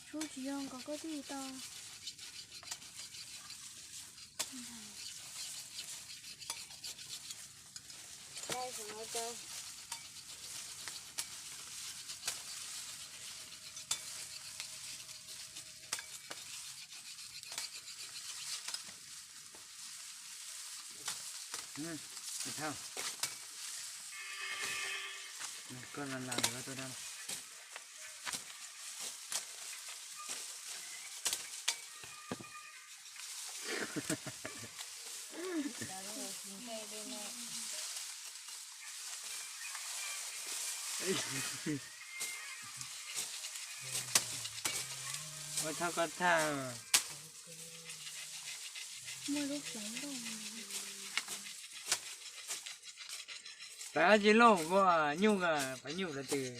Tsuav tsis yog nkaus koj twb tau. Koj las las yuav tuaj da. Ua thauj koj thaj. Muaj lub hloov loj. Pab tsis loj, koj nyuj, pab nyuj lawv twg.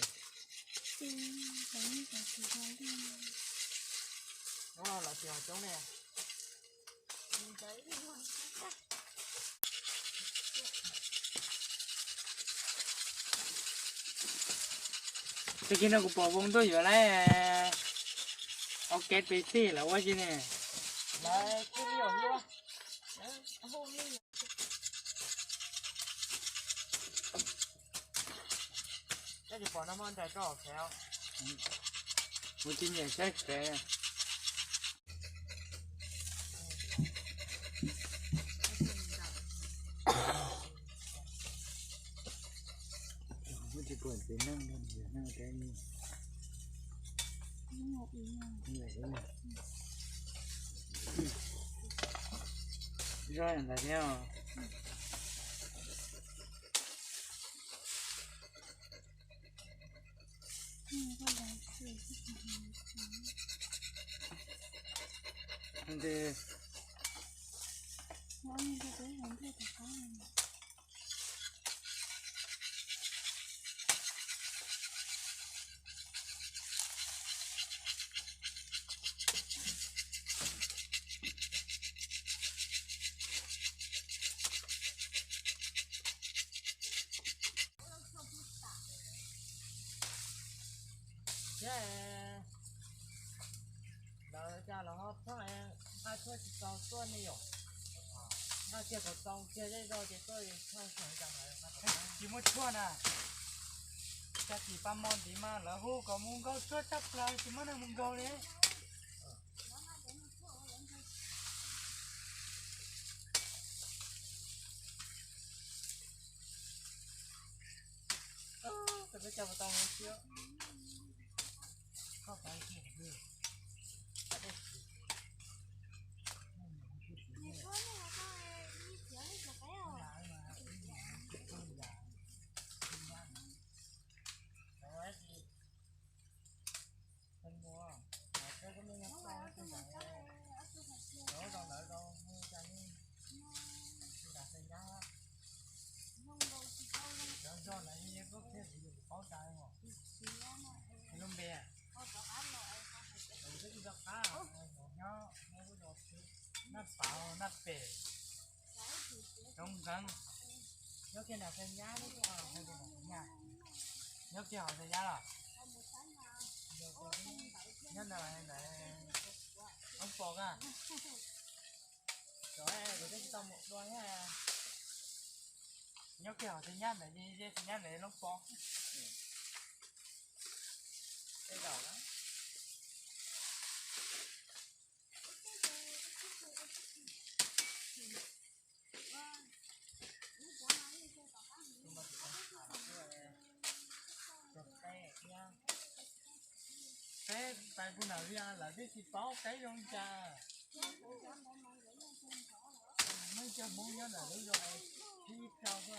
Tag kis no kuv pom voos tuaj yuav lawm, ob kev pes xij lawv ua tsi ne. Ua tsis nyiam saib kev. Muab tsis pom txiv neej, neej teb. Zoj ntawd thiab. Thiab lawv cas los ho pheej nqa tshuaj tsis txaus tuaj ne yom? Nqa kiag kom txaus kiag zej zog ces tuaj tsis muaj tshuaj na. Cov tim pab mos ntiv mas lawv hu kom mus nkaug tshuaj tshaj plaws tsis muaj neeg mus nkaug li. Naj pam naj pem, roob nkeeb. Nyob kiag nram Xeem Nyab, nyob kiag hauv Xeem Nyab los? Nyob ntawm, ntawm Loob Pos a. Kuv twb tsis tau mus dua thiab. Nyob kiag hauv Xeem Nyab ntawd, ze Xeem Nyab ntawd Loob Pos. Peb pais puag nram Vias lawv twb tsis paub teb zoo li cas. Muaj ib co Hmoob nyob ntawm lub zos Thib Rau xwb.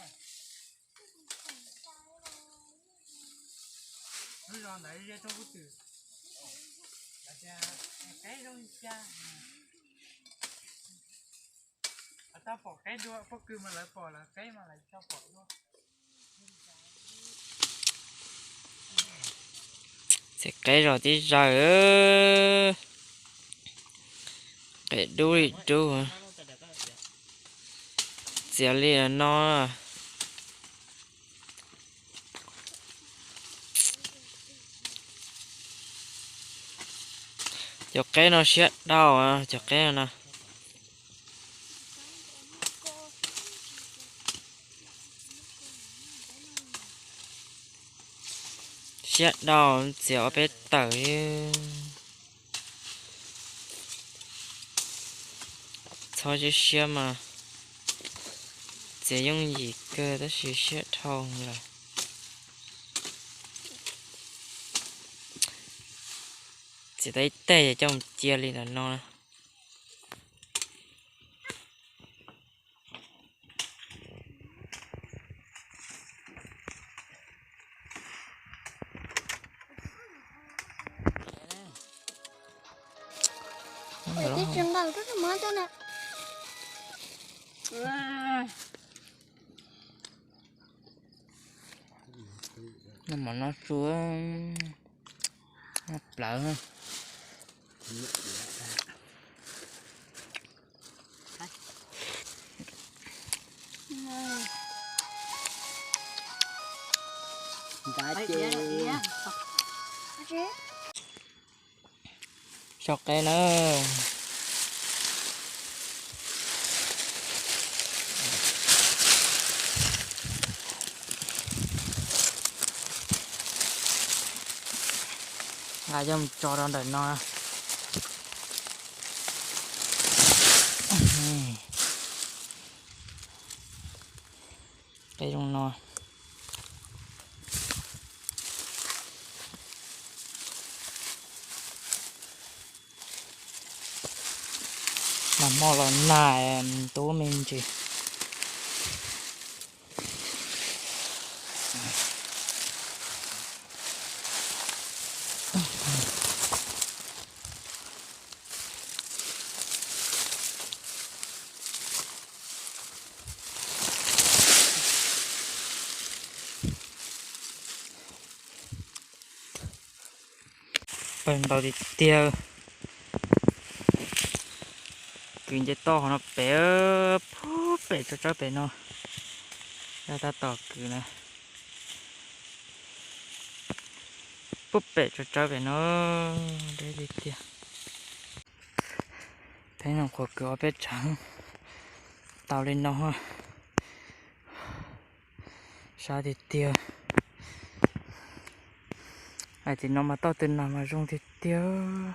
Lub zos ntawd ze rau Kub Twm. Lawv tias teb zoo li cas. Lawv tau pom qeb dua, pob kws mas lawv pom, lawv qeb mas lawv tsis tau pom dua. Txiv qeb zog tib zaug, qeb dub li dub. Txiav li no. Cov qeb no siab dhau, cov qeb no. Siab dhau, txiav ob peb tawm. Txhob siab siab mas txiav yooj yim kawg tab sis siab dhau lawm. Txiav tau ib teg coj mus cia li ntawm no. Noj mov noj su, noj plawv. Sau qeb na. Nqa coj mus tso rau ntawm no. Qeb zoo no. Nag hmo los nag ntub me ntsis. Pawg ntau tiag tiag. Kwv nce toj qhov no pem, puag pem tsawv tsawv pem no. Tab tom kwv na. Puag pem tsawv tsawv pem no, deb tiag tiag. Peb nyuam qhuav kwv ob peb tshav tau li no. Sab tiag tiag. Hais tias no mas toj twg nag mas zoo tiag tiag.